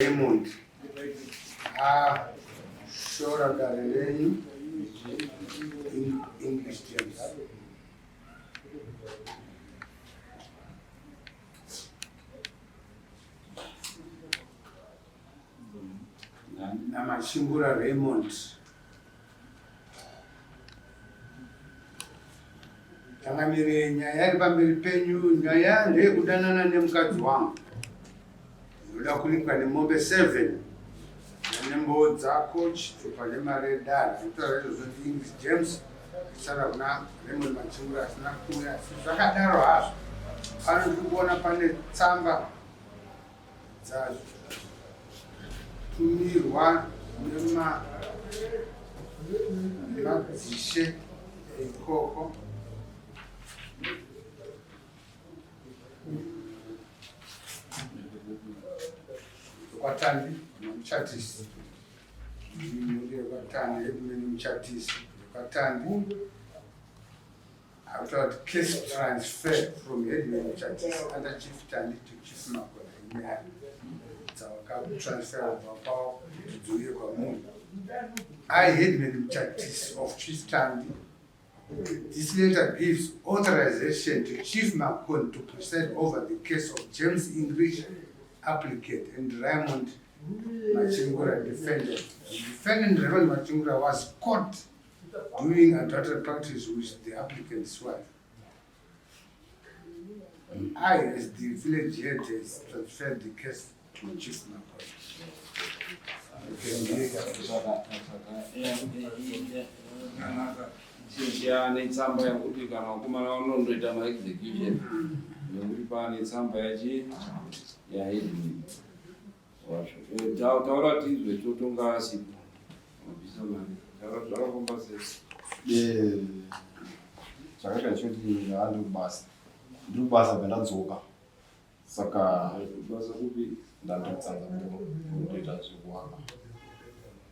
Raymond ashora dare renyu in English James. Namashingura Raymond. Changamire, nyaya iri pamberi penyu, nyaya ndeyekudanana nemukadzi wangu. Ndinoda kuripwa nemombe 7 nemboo dzako, chitupa nemari yedare. Zvinotaura izvozvo ndiEnglish James achitaura kuna Raymond Machingura asina kuuya. Asi zvakadaro hazvo, pano ndiri kuona pane tsamba dzatumirwa nemadzishe ikoko kwatandi nomuchatisi kwatandi headman muchatisi kwatandi Akutaura kuti case transfer from headman Muchatisi under Chief Tandi to Chief Makona inyaya dzavakatransfer kubva kwavo kuti dziuye kwamuri. I headman Muchatisi of Chief Tandi. This letter gives authorization to Chief Makoni to preside over the case of James English applicant and Raymond Machingura defendant. The defendant Raymond Machingura was caught doing adultery practice with the applicant's wife. I, as the village head, has transferred the case to Chief Makoi. Chiyane tsamba yekuti kana vakomana vanondoita maexecution nekuti pane tsamba yachi yaheadman wacho. Eh, taura tizwe totonga asipo. Mabvisa mari. Taura zvakafamba sei? Eh, zvakaita choti ndava kubasa. Ndiri kubasa pandadzoka. Saka basa kupi? Ndandiri kutsanza kunoita zvekuwaka.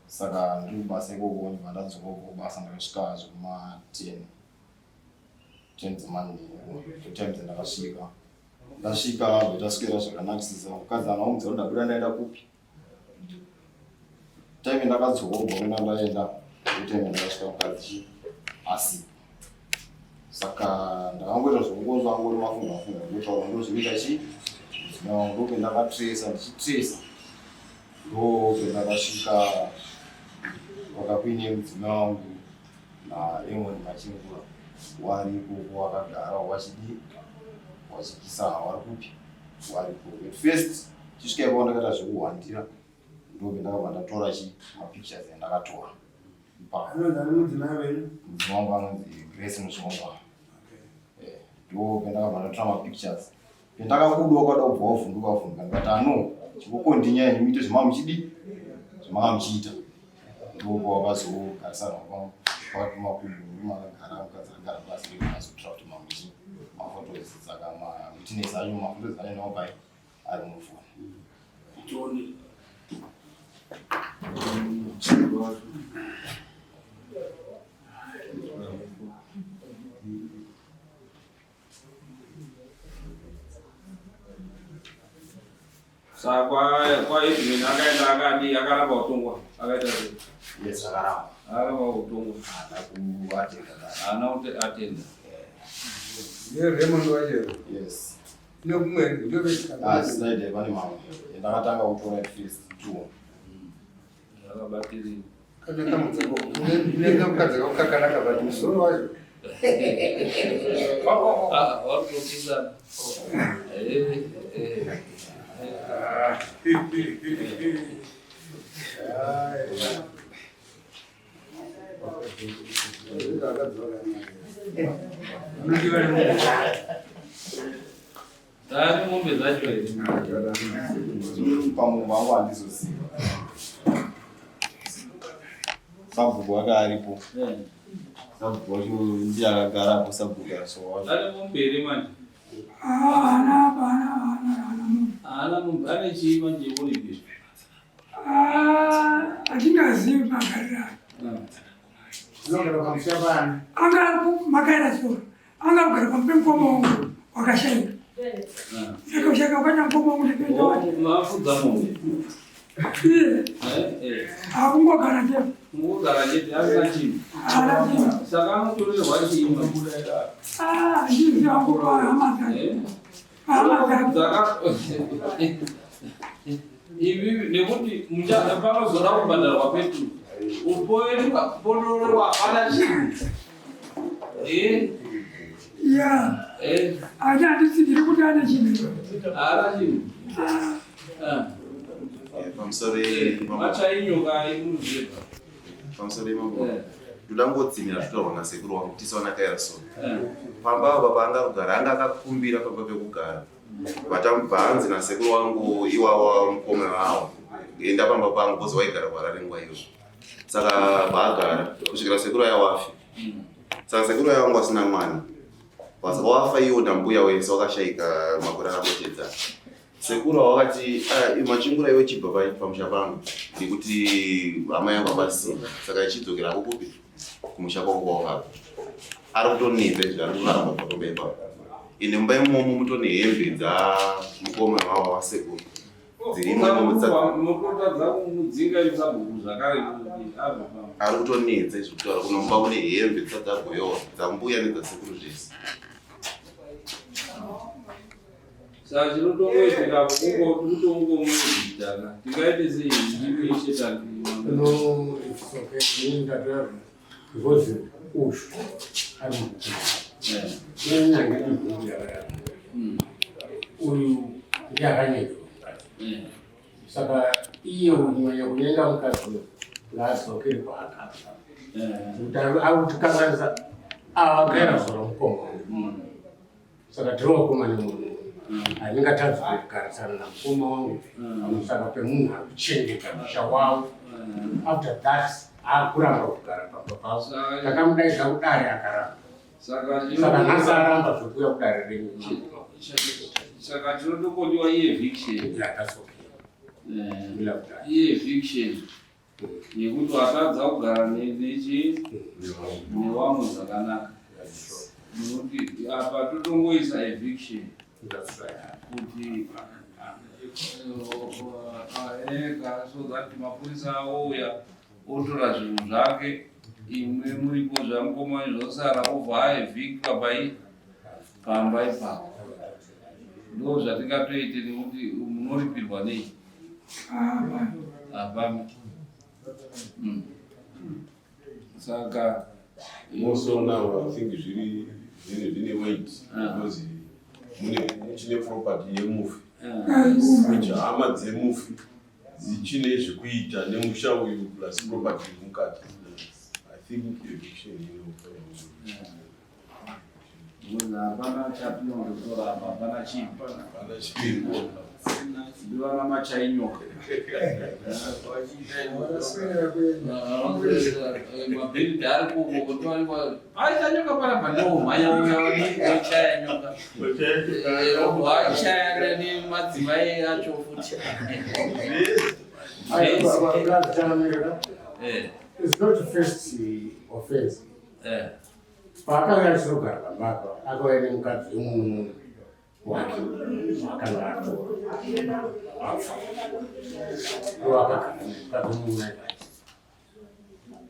Saka ndiri kubasa ikoko ndibva ndadzoka kubasa ndakasvika zvekuma 10. 10 dzemanheru. Time dzandakasvika. Ndasvika taswera zvakanakisisa mukadzi anaunza kuti ndabuda ndaenda kupi. Time ndakadzoka kubva kwenda ndaenda time ndakasvika mukadzi asi saka ndakangoita zvokungonzwa angori mafunga mafunga ngotaura ndozvinoita chi mudzimai wangu ndopendakatresa ndichitresa ndopendakasvika kwakakuine mudzimai wangu naEmon Machingura wari ikoko wakagara wachidii wachikisa wari kupi wari ikoko at first chisvika ikoko ndakaita zvekuhwandira ndobe ndakabva ndatora chi mapictures andakatora mudzimai wenyu mudzimai wangu anonzi Grace Muzvongwa eh, ndo pendakabva ndatora mapictures Pendakabuda wakada kubva wavhunduka vhunduka ndikati ano chikukondinya ini muite zvamanga muchidi zvamanga muchiita ndipo wakazogarisana pakati pemakumbo makagara mukadzi akagara pasi ndikazotora kuti mamwe chi mafotos saka mawitness acho mafotos acho nawo pai ari mufoni Tione. Saka kwa Edwin akaenda akadi akaramba kutongwa akaita sei? Yes, akaramba. Akaramba kutongwa. Haana kuatenda. Haana kuti atenda. Ndiye Raymond wacho. Yes. Nekumwe ndio Ah, slide pane mamwe. Ndakatanga kutora at first two. Zvakabatirira. Unenge mukadzi kako kakanaka but musoro wacho. Ah, wakutopisa. Eh, eh. Tari mombe dzacho here? Pamumba wangu handizoziva. Sabhuku wake aripo. Sabhuku wacho ndiye akagarapo sabhuku aso wacho. Ane mombe here manje? Haana, haana, haana, haana mombe. Haana mombe. Ane chii manje uripi? Ah, hatingazivi magariro ake. Unogara pamusha pani? Anga ari makaera chikoro. Anga kugara pamba pemukoma wangu wakashaika. Saka ushaika kwakaita mukoma wangu ndakaenda wake. Mafudza mombe. Iye akungogara chete. Kungogara chete asina chinhu. Haana chinhu. Saka anotorerwa chii? Ah, handizivi hangu hama dzake. Hama dzake. Ivi nekuti panozoda kubhadharwa peturu upoendwa potorerwa hapana chinhu. Eh? Ya. Eh? Asi handitsigiri kuti ane chinhu. Haana chinhu. Ah. Pamusoro. Machainyoka imuzebha. Pamusoro imambo, ndoda ngotsinira zvitaurwa nasekuru wangu tisaona kaira. So pamba apa paanga kugara, anga akakumbira pamba pekugara, vatambva hanzi nasekuru wangu iwawa mukoma wawo, enda pamba pangu, because waigara kuHarare nguva iyo. Saka vaagara kusvikira sekuru aya wafi. Saka sekuru aya wangu asina mwana, saka wafa iwo nambuya wese wakashayika makore akangotedzana. Sekuru avo vakati, "Ah, machingura iwe chibva pamusha pangu nekuti hama yangu hapasina." Saka ichidzokera kukupi kumusha kwako kwawakabva. Ari kutonetsa izvi, ari kuramba patomba ipapo. Ine mumba imomo mutone hembe dzamukoma wavo wasekuru dzirimo imomo. Mototadza kumudzinga isabhuku zvakare kuti abve pamba. Ari kutonetsa izvi kutaura kuno, mumba mune hembe dzisati dzagoyewa dzambuya nedzasekuru zvese. Saka chinotongoitika kutongomuitaka tingaite sei ndimi ishetani? No, it's okay. Inini ndatoya because uyu ari mukuru. Kunyange nemhuri yakadaro. Uyu ndiye akanyengerwa mukadzi. Saka iye kunyanya kunyenga mukadzi uyu ngaadzokere kwaakabva. Kuti ari kutikanganisa ava agara zora mukoma uyu. Saka tiri vakoma nemunhu, handingatadzi kugarisana namukoma wangu pamusaka pemunhu ari kuchengeta musha wavo. After that aakuramba kugara pamba pavo. Takamudaidza kudare akaramba. Saka nhasi aramba zvekuuya kudare renyu. Saka chinotokodiwa ieviction. Yeah, that's okay. We love that. Ieviction yekuti watadza kugara nechi newamwe zvakanaka, nokuti apa totongoisa eviction. That's right. Kuti ega so that mapurisa ouya otora zvinhu zvake, imwe muripo zvamukoma zvosara, obva aevictwa pai pamba ipapo. Ndo zvatingatoite nekuti munoripirwa nei? Hapana. Saka Also now I think zviri zvine weight because mune muchine property yemufi, which hama dzemufi dzichine zvekuita nemusha uyu plus property iri mukati. I think eviction inofanira. Because hapana chatinondotora apa, hapana chinhu. Hapana chiripo. Ndivana machainyoka. Mabhiridha ari kuko, paita nyoka panapa, ndomhanya uya nyoka, wachaya nemadzimai acho futi. It's not the first offense. Paakanga achizogara pamba apa, akauya nemukadzi wemunhu wake waakanga atora afa. Ndo akagara nemukadzi wemunhu wake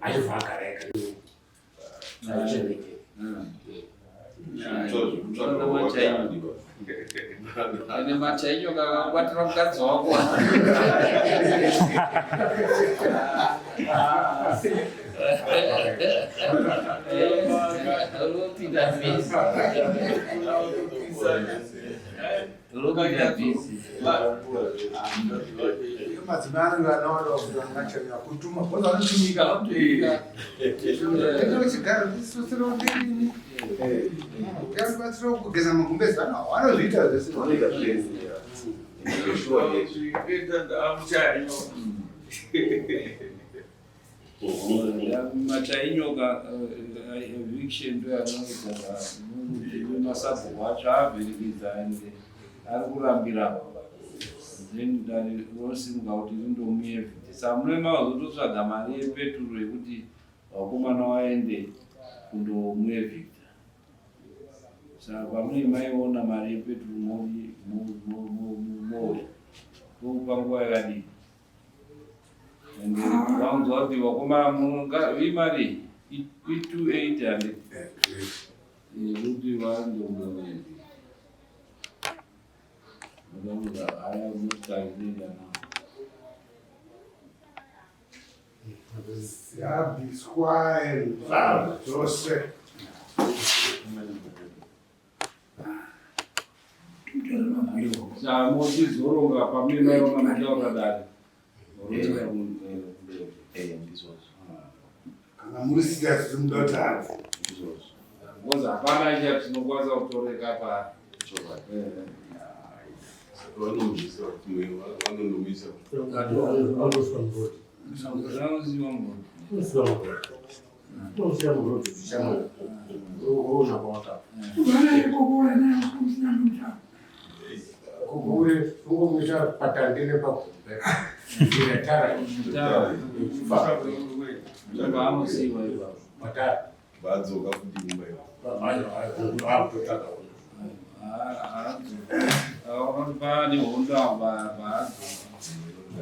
achibva agara ega achichengete. Ane machainyoka akakubatira mukadzi wako. Unopinda busy, unopinda busy. Madzimai anenge anoda kuti angachanya kutuma because vanotumika chigaro chisosero ndini yabatsira kugeza magumbezi, vanozviita zvese. Vanoita zvese. Sure, yes. Kuita ndamuchayo. Machainyoka, eviction ndo yanoita. Masabhuku acho avhiringidza ende ari kurambira, then dare rosimuka kuti rindomuevicta. Saka mune mazototsvaga mari yepeturo yekuti vakomana vaende kundomuevicta. Saka pamune maiona mari yepeturo mouya tokupa nguva yakadii? Ende vaunzwa kuti vakomana munonga imari i280 handi yekuti vandomuendi vakamudza haya motokari inoenda navo. Yabviswa dzose. Mochizoronga pamene maiona muchaura dare. Kana muri serious munoda kuti abve. Because hapana chatinokwanisa kutoreka paari. Vanomubvisa kuti vanonomisa. Vanosiwa mugodi. Kugure ungomuisa patande nepagombe. Tara. Paanosiwa ipapo. Patara. Vadzoka futi kumba iyo. Akaona kuti paane hondo apo paadzoka.